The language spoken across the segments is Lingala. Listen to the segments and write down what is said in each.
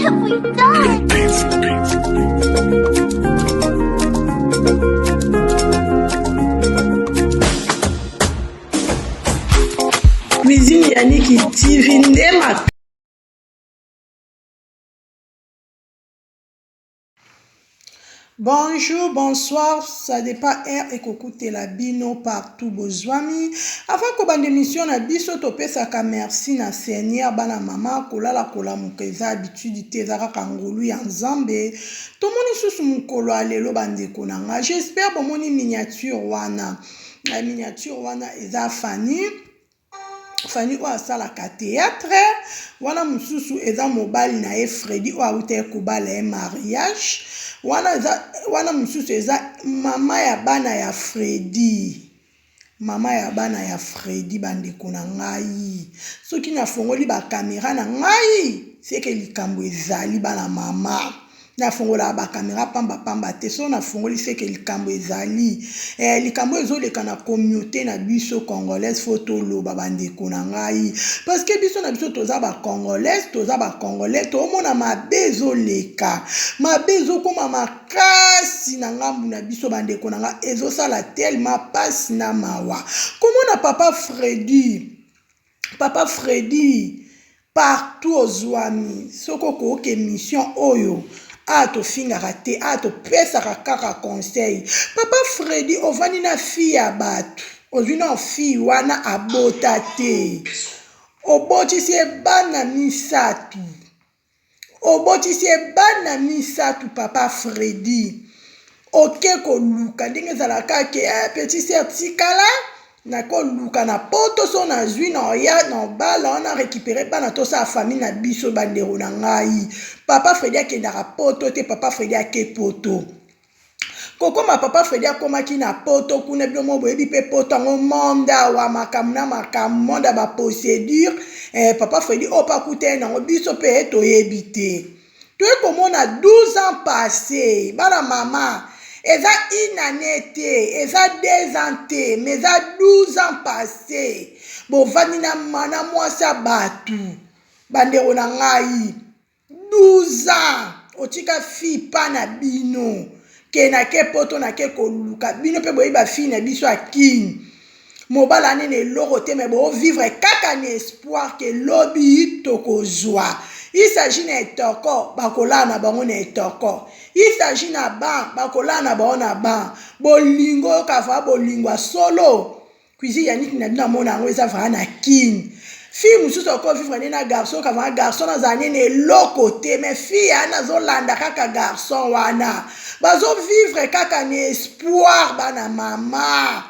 have we done? Cuisine Yannick TV nde Bonjour, bonsoir, ça dépend heure ekokutela bino partout bozwami. Avant kobanda émission na biso topesaka merci na Seigneur bana mama kolala kolamuka eza habitude te eza kaka ngolu ya Nzambe. Tomoni susu mokolo ya lelo bandeko na nga. J'espère bomoni miniature wana. Miniature wana eza Fanny. Fanny oyo asalaka théâtre wana mosusu eza mobali na ye Freddy oyo awuta ye kobala ye mariage wana eza wana mosusu eza mama ya bana ya Freddy mama ya bana ya Freddy bandeko na ngai soki nafongoli bakamera na ngai seke likambo ezali bana mama Nafongolaka ba camera pamba pamba te soki nafongoli seke likambo ezali eh, likambo ezoleka na communauté na biso congolaise fo toloba bandeko na ngai parce que biso na biso toza ba congolaise toza ba congolais toomona mabe ezoleka mabe ezokoma makasi na ngambu na biso bandeko na ngai ezosala tellement pasi na mawa komona papa Freddy papa Freddy Partout ozwami soki okoyoka emission oyo awa tofingaka te awa topesaka kaka conseil papa Freddy ovandi na fille ya batu ozwi nao fille wana abota te obotisi ye bana misatu Obotisi ye bana misatu papa Freddy oke koluka ndenge ezalaka ke eh, petit sœur tikala nakoluka na poto so nazwi na oya na obala wana récupere bana tosala famille na biso bandeko na ngai papa Freddy akendaka poto te papa Freddy ake poto Kokoma papa Fredy akomaki na poto kuna bino moko boyebi pe poto yango monde awa makambo na makambo monde ya ba procedure eh, papa Fredy oyo pe akutani nango biso pe toyebi te toye komona 12 ans passe bana mama eza une année te eza 2 ans te mais eza 12 ans passe bovandi na mana mwasi ya bato bandeko na ngai 12 ans otika fille pa na bino ke na ke poto na ke koluka bino pe boyebi ba fille na biso ya kin mobala nini eloko te me bo vivre kaka na espoir ke lobi tokozwa il s'agit na etoko bakolala na bango na etoko il s'agit na ban bakolala na bango na ban bolingo oyoka va bolingo ya solo Cuisine ya niki na bino amona yango eza vraiment na kin fille mosusu ako vivre nde na garçon ka vraiment garçon azala nde na eloko te mais fille wana azolanda kaka garçon wana bazo vivre kaka na espoir bana mama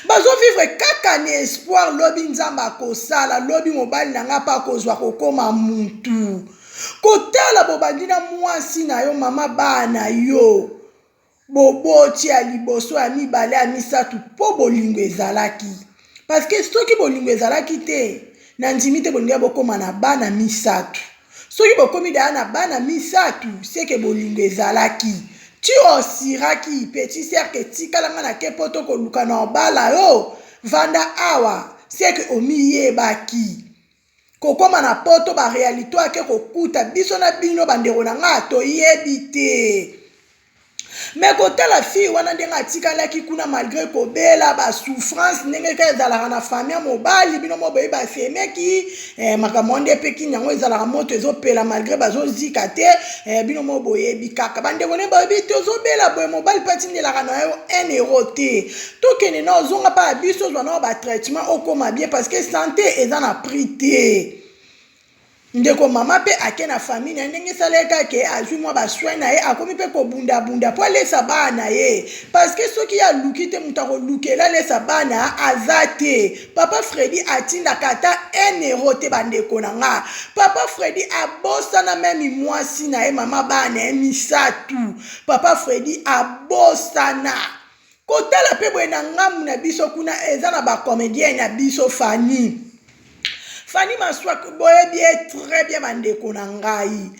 bazo vivre kaka na espoir lobi nzambe akosala lobi mobali na nga mpe akozwa kokoma mutu kotala bobandi na mwasi na yo mama bana yo Boboti ya liboso, ya mibale, ya misatu po bolingo ezalaki. Parce que soki bolingo ezalaki te, nandimi te bolingo ya bokoma na bana misatu. Soki bokomi deja na bana misatu, c'est que bolingo ezalaki. Ti osiraki petit sœur que tikala nga na ke poto koluka na obala yo, vanda awa, c'est que omiyebaki. Kokoma na poto ba realite ake kokuta biso na bino ba ndeko na nga toyebi te. Mais kotala fille wana ndenge atikalaki kuna malgre kobela ba souffrance ndenge kaka ezalaka na famille ya mobali bino moko boyebi basemeki eh, makambo wana nde mpe kini yango ezalaka moto ezopela malgre bazozika te eh, bino moko boyebi kaka bandeko nde bayebi te ozobela boye mobali mpe atindelaka na yo 1 euro te tokende na ozonga mpa ya biso ozwa nao ba traitement okoma bien parce que sante eza na prix te ndeko mama mpe ake na famille na ye ndenge esalaki kaka ke azwi mwa basoin na ye akomi mpe kobundabunda mpo alesa bana na ye parce que soki ye aluki te moto akolukela alesa bana aza te papa fredi atindaka ata 1 euro te bandeko na nga papa fredi abosana meme mwasi na ye mama bana na ye misatu papa fredi abosana Kotala pe boye na ngambu na biso kuna eza na ba comedien na biso Fanny. Fanny Maswaku boyebi ye très bien bandeko na ngai.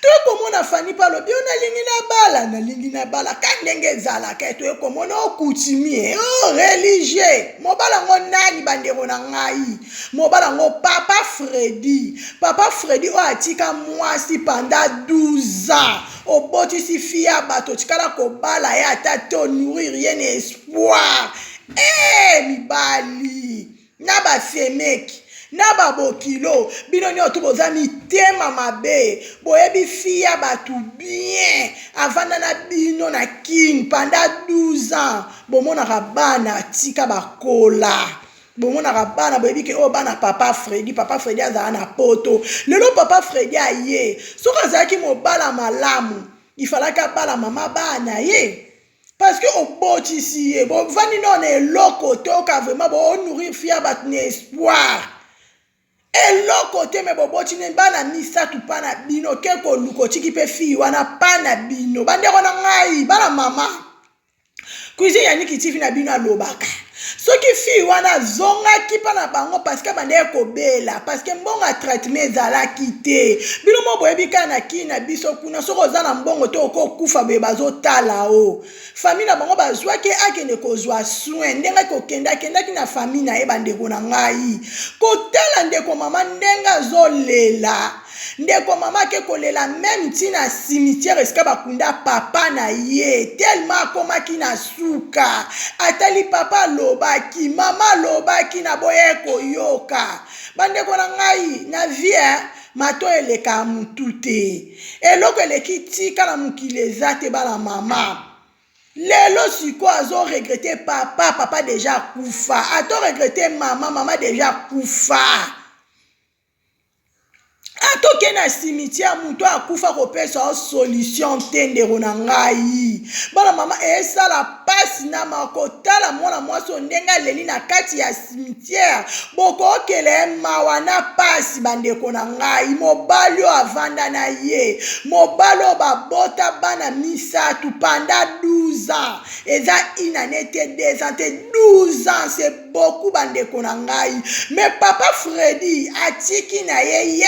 Toye komona Fanny mpe alobi yo nalingi nabala, nalingi nabala ka ndenge ezalaka ye toye komona o coutumier, o religieux. Mobala yango nani bandeko na ngai? Mobala yango Papa Freddy. Papa Freddy oyo atika mwasi pendant 12 ans. Obotisi fille ya bato otikala kobala ye ata te onourrir ye na espoir. Eh mibali! na ba semeki na ba bokilo bino nioto boza mitema mabe boyebi fille ya batu bien avanda na bino na kin pendant 12 ans bomonaka bana tika bakola bomonaka bana boyebi ke oyo bana papa Fredi papa Fredi azala na poto lelo papa Fredi aye soki azalaki mobala malamu ifalaki abala mama bana ye parce que obotisi ye bovandi nao na eloko toka vraiment bo nourrir fille ya bato na espoir eloko te me boboti ne bana misato mpa na bino ke koluka otiki mpe fille wana mpa na bino bandeko na ngai bana mama cuisine ya Niki TV na bino alobaka soki fille wana azongaki mpa na bango parce que abandaki kobela parce que mbongo ya traitement ezalaki te bino mo boyebi kaka na kini na biso kuna soki oza na mbongo te okokufa boye bazotala o famille na bango bazwaki akende kozwa soin ndenge kokende akendaki na famille na ye bandeko na ngai kotala ndeko mama ndenge azolela ndeko mama ake kolela même ntina cimetière esika bakunda papa na ye tellement akomaki na suka atali papa alobaki mama alobaki na boye koyoka bandeko na ngai na vie mato eleka mutu te eloko eleki tika na mokili eza te bana mama lelo sikoyo azoregretter papa papa déjà akufa atoregretter mama mama déjà akufa atoke na cimetière moto akufa kopesa o solution te ndeko na ngai bana mama esala mpasi na makotala mwana mwasi oyo ndenge aleli na kati ya cimetière bokokela ye mawa na mpasi bandeko na ngai mobali oyo avanda na ye mobali oyo babota bana misato pendant 12 ans eza une année te 2 ans te 12 ans c'est beaucoup bandeko na ngai mais papa Fredi atiki na ye ye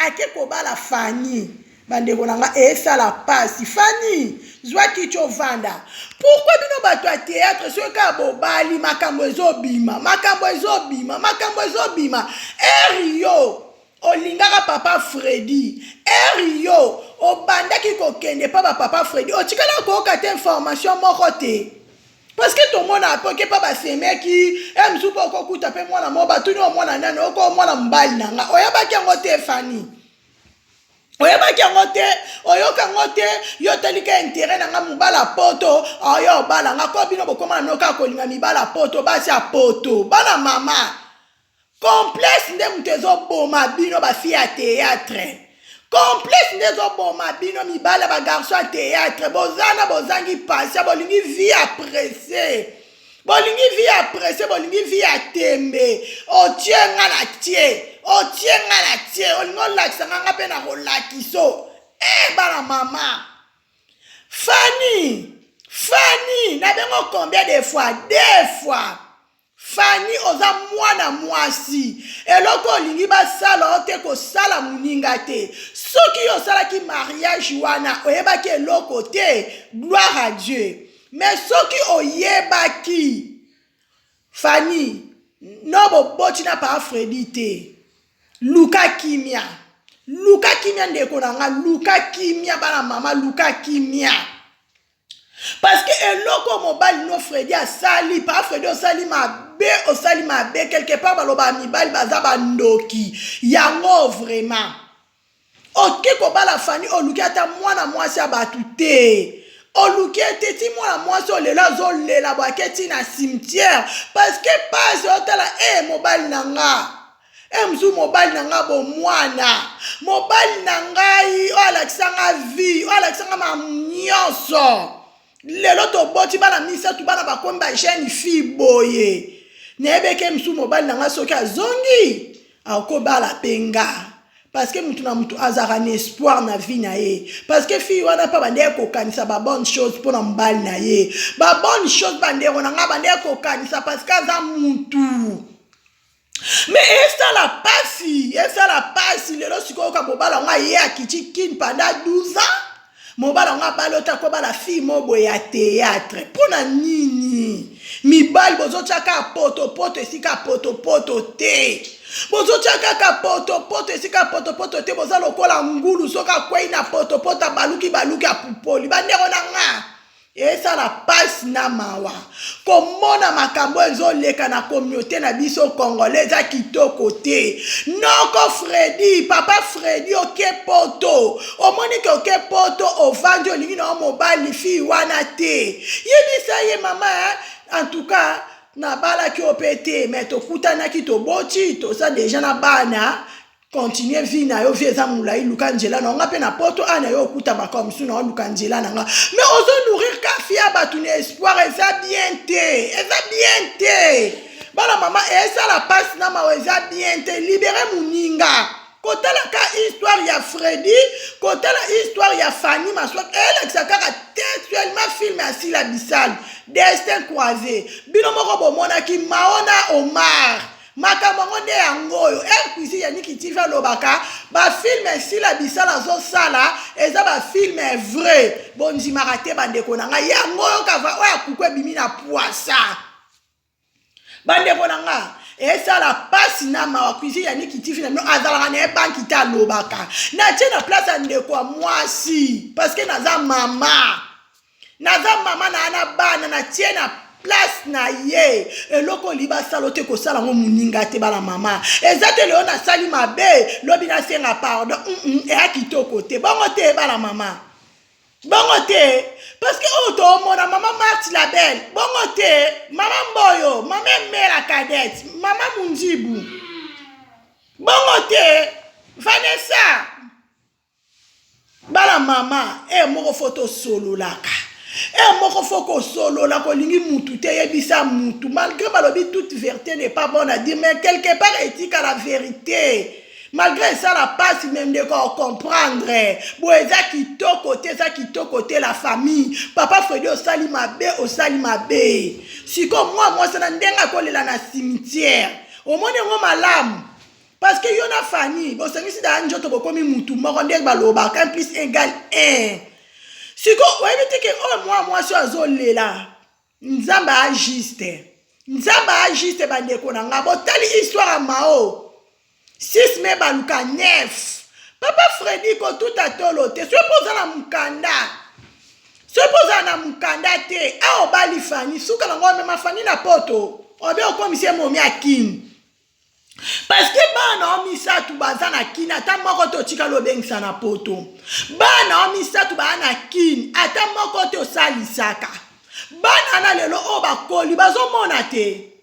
ake kobala Fani bandeko na ngai esala pasi Fani zwa kiti ovanda pourquoi bino bato ya théâtre soki kaka bobali makambo ezobima makambo ezobima makambo ezobima ere yo olingaka papa Fredi ere yo obandaki kokende mpa bapapa Fredi otikala koyoka te information moko te parce que tomona apoke mpa basemeki e mosusu mpo okokuta mpe mwana moko batuni o mwana nani oko mwana mobali na nga oyebaki yango te Fani oyebaki yango te oyoka yango te yo otalika intérêt na nga mobala poto oyo obala nga ko bino bokóma na noka kolinga mibala poto basi ya poto bana mama complexe nde moto ezoboma bino bafille ya théâtre complexe nde ezoboma bino mibala bagarçon ya théâtre bozana bozangi pasia bolingi vie ya presse bolingi vie ya presse bolingi vie ya tembe otie nga na tie otie nga na tie olingi olakisa nga nga mpe na kolakiso e bana mama Fani Fani nabengo combien de fois deux fois Fani oza mwana mwasi eloko olingi basala o te kosala moninga te soki yo osalaki mariage wana oyebaki eloko te gloire à Dieu mais soki oyebaki Fani no boboti na papa Fredi te luka kimia luka kimia ndeko na nga luka kimia bana mama luka kimia parce que eloko mobali no Fredi asali pa Fredi osali mabe osali mabe quelque part baloba mibali baza bandoki yango vraiment oke kobala Fani oluki ata mwana mwasi ya bato te oluki ete ti mwana mwasi oyo lelo azolela bo ake ti na cimetière parce que pasi otala e mobali na nga e mosusu mobali na nga bomwana mobali na ngai oyo alakisa nga vie oyo alakisa nga ma nyonso lelo toboti bana misato bana bakomi ba jeune fille boye nayebeke mosusu mobali na ngai soki azongi akobala mpe nga parce que mutu na mutu azalaka na espoir na vie na ye parce que fille wana mpe bandeki kokanisa babonne chose mpona mobali na ye babonne chose bandeko na ngai bandeki kokanisa parce que aza mutu. Me esala pasi, esala pasi lelo sikoyo ka mobala yango aye akiti kin pendant 12 ans. Mobala yango abali ota kobala fille moko boye ya théâtre. Mpo na nini? Mibali bozotia kaka potopoto esika potopoto te. Bozotia kaka potopoto esika potopoto te. Boza lokola ngulu soki akwei na potopoto abaluki baluki apupoli. Bandeko na nga, Esala pasi na mawa komona makambo oyo ezoleka na communaute na biso congolais eza kitoko te. Noko Freddy, papa Freddy oke poto, omoni ke oke poto ovandi olingi na yo mobali fille wana te. Yebisa ye mama hein? En tout cas nabalaki yo pe te mais tokutanaki toboti toza deja na bana. Continuer vie na yo, vie eza mulayi, luka nzela na yo. Nga pe na poto awa na yo okuta makambo mosusu na oluka nzela na nga. Mais ozo nourrir ka fille ya batu na espoir eza bien te. Eza bien te. Bana mama esala pasi na mawa eza bien te. Libere muninga. Kotala ka histoire ya Freddy, kotala histoire ya Fanny Maswak, elakisa kaka textuellement film ya Sila Bisalu, Destin croisé. Bino moko bomonaki Mao na Omar. Makambo yango nde yango oyo Air Cuisine ya Niki TV alobaka ba film Sila Bisala azosala eza ba film vrai bondimaka te bandeko na ngai yango oyo kava oyo akuku ebimi na puasa bandeko na nga esala pasi na mawa cuisine ya Niki TV na bino azalaka na ye banki te alobaka natie na place ya ndeko ya mwasi parce que naza mama Naza mama na na bana na tie na place na ye eloko olingi basala te kosala yango moninga te bana mama eza te lelo nasali mabe lobi nasenga pardon mm -mm, eya kitoko te bongo te bana mama bongo te parce que oyo toomona mama Marthe la belle bongo te mama Mboyo mama Emela cadette mama Mundibu bongo te Vanessa Bana mama heure moko fo tosololaka heure moko fo kosolola kolingi mutu te yebisa mutu malgre balobi toute verite n'est pas bonne à dire mais quelque part etikala verite malgre esala pasi mais ndeko ocomprendre boye eza kitoko te eza kitoko te la famille papa Fredi osali mabe osali mabe sikoyo mwa mwasi na ndenge akolela na cimetière omoni yango malamu Parce que yo na Fanny bosangisi da njoto bokomi mutu moko ndenge balobaka 1 plus 1 égale 1. Siko oyebi te ke oyo mwa mwasi oyo azolela Nzambe a juste. Nzambe a juste bandeko na nga. Botali histoire ya Mao. 6 mai baluka 9. Papa Freddy kotuta tolo te. Soki mpo oza na mokanda. Soki mpo ozala na mokanda te. Awa obali Fanny. Suka nango omema Fanny na poto. Obe okomisi ye momi ya Kin. Parce que bana o misatu baza na kin ata moko te otikali obengisa na poto. Bana o misatu baa na kin ata moko te osalisaka. Bana na lelo oyo bakoli bazomona te.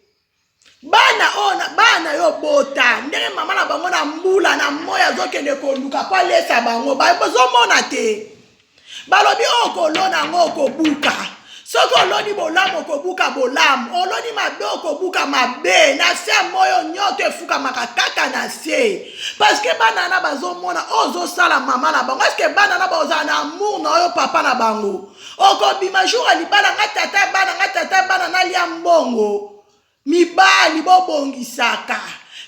Bana oyo bana yo bota ndenge mama na bango na mbula na moi azokende koluka po alesa bango bazomona te. Balobi oyo okolona yango okobuka. Soki oloni bolamu okobuka bolamu, oloni mabe okobuka mabe. Na se ya moi oyo nyoto efukamaka kaka na se. Parce que bana wana bazomona oyo ozosala mama na bango. Est-ce que bana wana bakozala na amour na oyo papa na bango? Okobima jour ya libala nga tata ya bana nga tata ya bana nalia mbongo. Mibali bobongisaka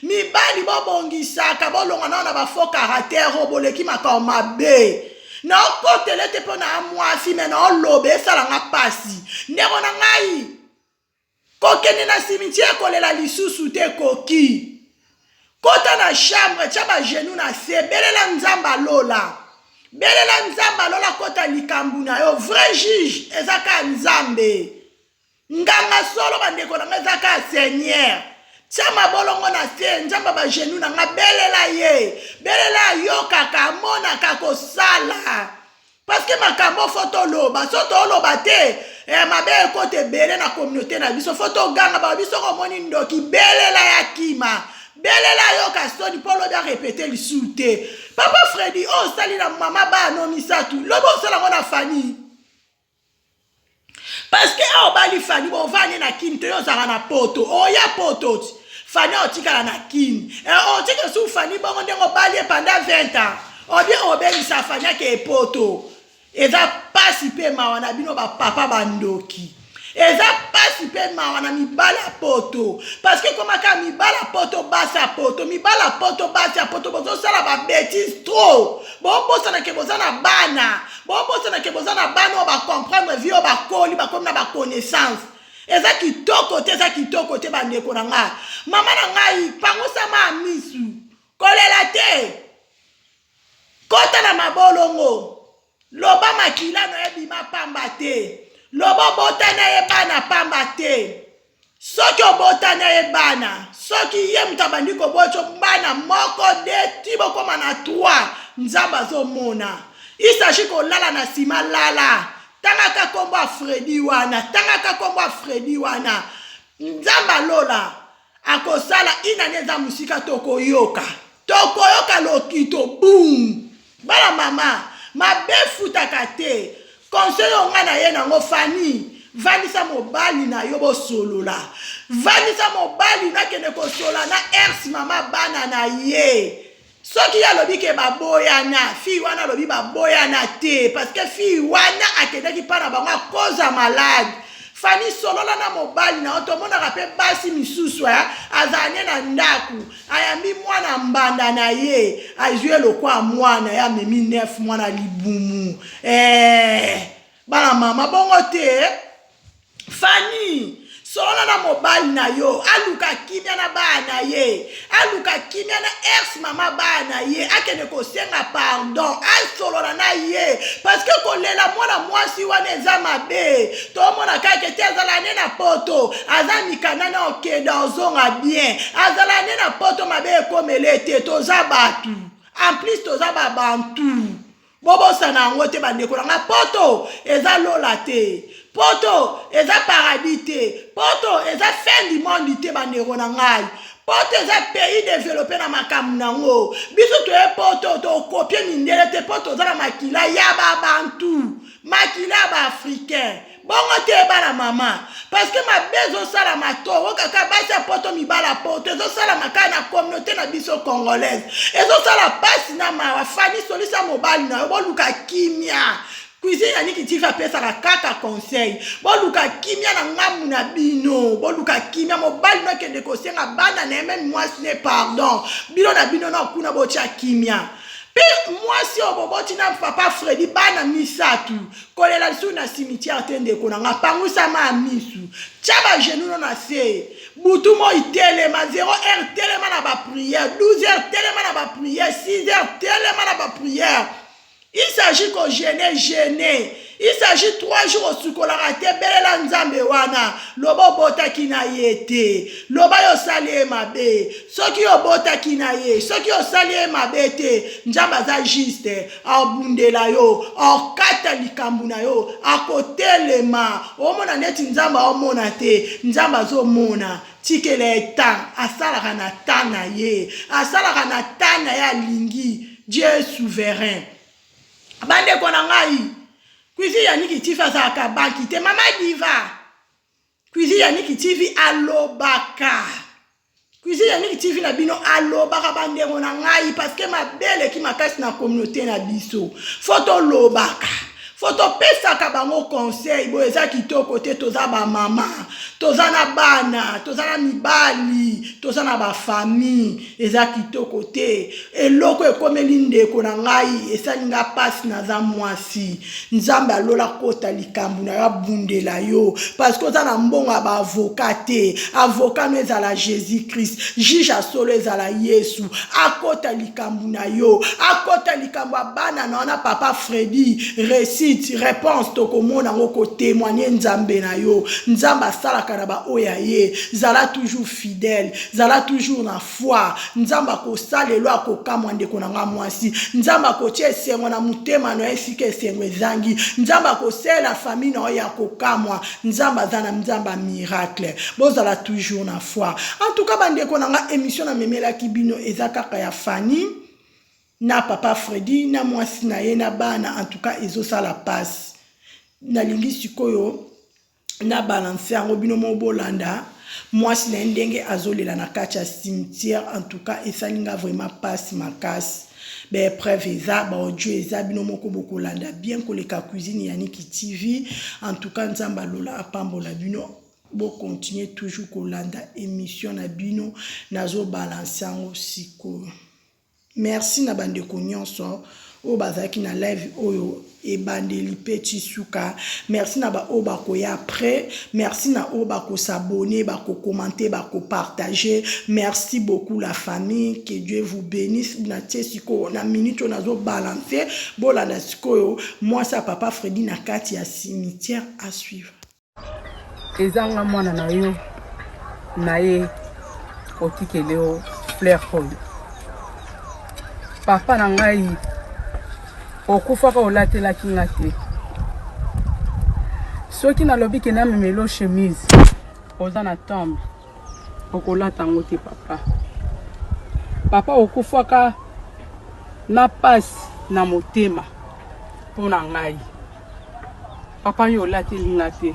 mibali bobongisaka bolongwa nao na ba faux caractère oyo boleki makambo mabe naokotele te mpo na mwasi me naoloba esala nga mpasi ndeko na ngai kokende na cimetière kolela lisusu te koki kota na chambre tya bagenou na se belela nzambe alola belela nzambe alola kota likambo na yo vrai juge eza kaka nzambe Nganga solo ba ndeko na nga eza kaka seigneur tia mabolongo na se nzambe ba genoux na nga belela ye belela ayokaka amonaka kosala parce que makambo fo toloba so toloba te eh, mabe ekota ebele na communauté na biso fo toganga balobi soki omoni ndoki belela ya kima belela ayoka soni mpo lobi arepete lisusu te papa fredi oyo osali na mama bana misatu lobi osala yango na famille Parce que awa obali Fanny bovandi na kin te yo ozalaka na poto oya poto ti Fanny otikala na kin eh, otika su Fanny bongo ndenge obali ye pendant 20 ans obie obengisa Fanny akeye poto eza pasi pe mawa na bino ba papa ba ndoki. Eza pasi pe mawa na mibali ya poto parce que ekoma kaka mibali ya poto basi ya poto mibali ya poto basi ya poto bozosala ba betise trop bobosana ke boza na bana bobosana ke boza na bana oyo ba comprendre vie oyo bakoli bakomi na ba connaissance eza kitoko te eza kitoko te bandeko na ngai mama na ngai pangusama ya misu kolela te Kota na mabolongo. Loba makila no ebima pamba te. Loba obota na ye bana pamba te. Soki obota na ye bana, soki ye moto abandi kobotyo bana moko de ti bokoma na 3, Nzambe azomona. Il s'agit kolala na sima lala. Tangaka kombo ya Freddy wana, tangaka kombo ya Freddy wana. Nzambe alola akosala inani eza mosika tokoyoka. Tokoyoka lokito boum. Bana mama mabe efutaka te. Conseil oyo nga na ye nango Fanny vandisa mobali na yo bosolola. Vandisa mobali nakende kosola na ex mama bana na ye. Soki ye alobi ke baboyana, fille wana alobi baboyana te parce que fille wana akendaki pa na bango à cause ya malade. Fanny solola na mobali na yo tomonaka pe basi misusu eh, azala ne na ndaku Ayambi mwana mbanda na ye azwi ye lokola mwana ye amemi 9 mwana libumu eh bana mama bongo te Fanny solola na mobali na yo aluka kimia na bana na ye aluka kimia na ex mama bana na ye akende kosenga pardon asolola na ye parce que kolela mwana mwasi wana eza mabe tomona kaka te azala ne na poto aza mikanda na okende ozonga bien azala ne na poto mabe ekomele te toza batu en plus toza ba bantu bobosana yango te bandeko na nga poto eza lola te poto eza paradis te poto eza fin du monde te bandeko na ngai poto eza pays developpe na makambo na yango biso toye poto tokopie mindele te mpo toza na makila ya babantu makila ya baafricain bongo te bana mama parce que mabe ezosalama toro kaka basi ya poto mibala ya poto ezosalama kaka na communauté na biso congolaise ezosala mpasi na mawa fani solisa mobali na yo boluka kimia cuisine ya niki tifi apesaka kaka conseil boluka kimia na ngambu na bino boluka kimia mobali no akende kosenga bana na ye meme mwasi ne pardon bino na bino na kuna botya kimia Pe mwasi oyo boboti na papa Freddy bana misatu kolela lisusu na cimetière te ndeko na nga pangusa ma misu tia ba genoux no na se butu moi telema 0 heure telema na ba prière 12 heures telema na ba prière 6 heures telema na ba prière il s'agit ko jeûner jeûner il s'agit 3 jours osukolaka te belela nzambe wana loba obotaki na ye te loba yo osali ye mabe Soki obotaki na ye, soki osali ye mabe te, Nzambe aza juste, akobundela yo, akokata likambo na yo, akotelema. Omona neti Nzambe aomona te, Nzambe azomona. Tikela ye temps, asalaka na temps na ye, asalaka na temps na ye alingi. Dieu est souverain. Bandeko na ngai, cuisine ya Niki Tifa azalaka banki te, mama Diva. Cuisine ya Niki TV alobaka. Cuisine ya Niki TV na bino alobaka bandeko na ngai parce que mabe eleki makasi na communauté na biso. Faut tolobaka. Faut topesaka bango conseil boye eza kitoko te toza ba mama toza na bana toza na mibali toza na ba famille eza kitoko te eloko ekomeli ndeko na ngai esali nga pasi naza mwasi Nzambe ya lola akota likambo na yo abundela yo parce que oza na mbongo ya ba avocat te avocat no ezala Jesus Christ juge ya solo ezala Yesu akota likambo na yo akota likambo ya bana na wana papa Freddy recite réponse tokomona yango ko témoigner Nzambe na yo Nzambe asalaka na ba oyo ya ye zala toujours fidèle zala toujours na foi nzambe akosalelo akokamwa ndeko na nga mwasi nzambe akotia esengo na motema na yo esika esengo ezangi nzambe akosalela famille na yo ya kokamwa nzambe aza na nzambe ya miracle bozala toujours na foi en tout cas bandeko na nga émission namemelaki bino eza kaka ya Fanny na papa Freddy na mwasi na ye na bana en tout cas ezosala pasi nalingi sikoyo na balance yango bino moko bolanda mwasi na ye ndenge azolela na kati ya cimetière en tout cas esali nga vraiment pasi makasi. Ba epreuve eza, ba audio eza, bino moko bokolanda bien koleka Cuisine Yaniki TV. En tout cas, Nzambe alola apambola bino. Bo continuer toujours kolanda émission na bino, nazo balancer yango sikoyo. Merci na bandeko nyonso oyo bazalaki na live oyo ebandeli pe ti suka. Merci na ba oyo bakoya après. Merci na oyo bako s'abonner, bako commenter, bako partager. Merci beaucoup la famille, que Dieu vous bénisse. Na tie sikoyo na minute oyo nazo balancer, bolanda sikoyo mwasi ya papa Freddy na kati ya cimetière à suivre. Eza nga mwana na yo naye kotikele yo fleur oyo papa na ngai okufaka olatelaki nga te soki nalobi ke namemelo chemise oza na tombe okolata yango te papa papa okufaka na pasi na motema mpo na ngai Papa yo olateli nga te.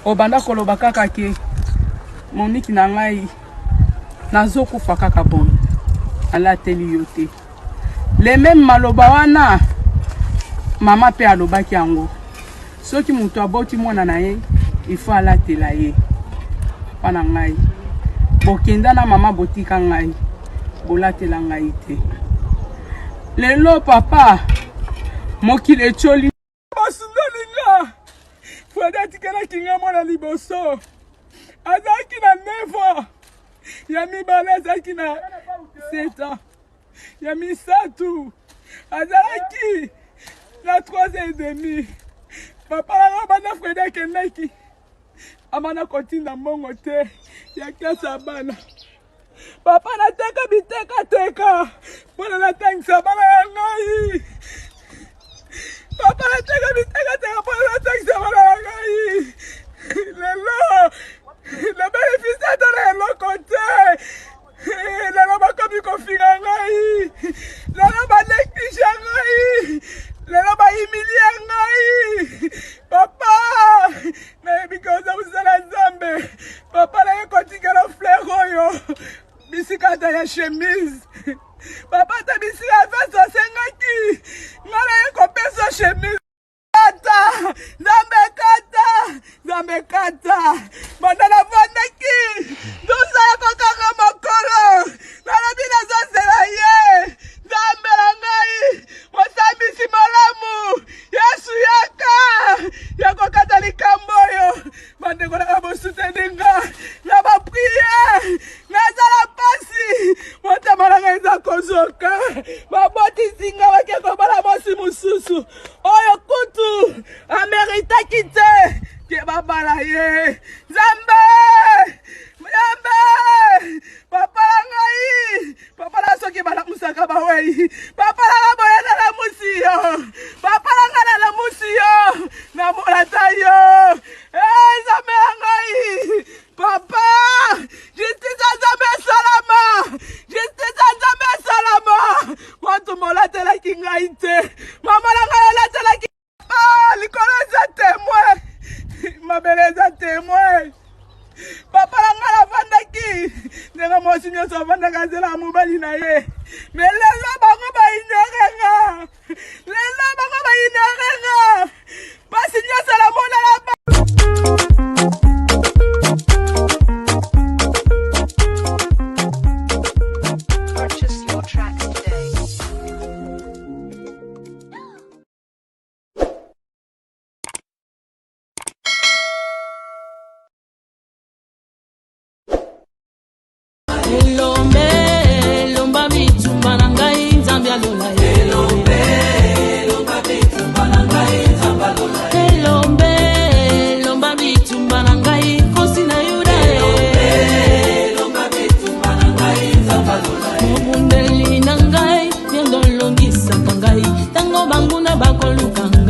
Obanda koloba kaka ke Monique na ngai nazokufa kaka boye. Alateli yo te. Le meme maloba wana mama pe alobaki yango. Soki moto aboti mwana na ye, il faut alatela ye. Papa na ngai bokenda na mama botika ngai bolatela ngai te. Lelo papa mokili etioli basundoli nga Fredi atikelaki nga mwana liboso azalaki na 9 ans ya mibale azalaki na 7 ans ya misato azalaki na 3 ans et demi papa nanga banda Fredi akendaki amana kotinda mbongo te ya klase ya bana Papa nateka bitekateka mpo na natangisa bana ya ngai. Papa nateka bitekateka mpo na natangisa bana ya ngai. Lelo na benefisi ata na eloko te. Lelo bakomi kofinga ngai. Lelo baneglige ngai. Lelo bahumilie ngai. Papa nayebi ke oza mosala Nzambe. Papa naye kotikela fleur oyo bisika ata ya chemise papa ata bisika ya veste asengaki nga naye kopesa chemise kata nzambe kata nzambe kata banda navandaki ndozala kokanga mokolo nalobi nazozela ye nzambe na ngai mosambisi malamu yesu yaka ya kokata likambo oyo bandeko nanga bosuteni nga na bapriere nazala mpasi motema nanga eza kozoka babotisi nga bake kobala mwasi mosusu oyo kutu ameritaki te ke babala ye nzambe nzambe papa na ngai papa na soki balamusaka bawei papa na nga boye nalamusi yo papa na nga nalamusi yo namolata yo eh, nzambe ya ngai papa justice ya nzambe esalama justice ya nzambe esalama moto molatelaki ngai te mama na ngai alatelaki Ah, likolo eza temoin, mabele eza temoin. Papa na ngai afandaki ndenge mwasi nyonso afandaka nzela ya mobali na ye, me lelo bango baignore nga, lelo bango baignore nga, mpasi nyonso namonaka. Purchase your tracks today. Elombe, elomba bitumba na ngai Nzambe alola ye. Elombe, elomba bitumba na ngai Nzambe alola ye. Elombe, elomba bitumba na ngai Nkosi na Yuda ye. Elombe, elomba bitumba na ngai Nzambe alola ye. Mobundeli na ngai, yo nde olongisaka ngai tango banguna bakoluka.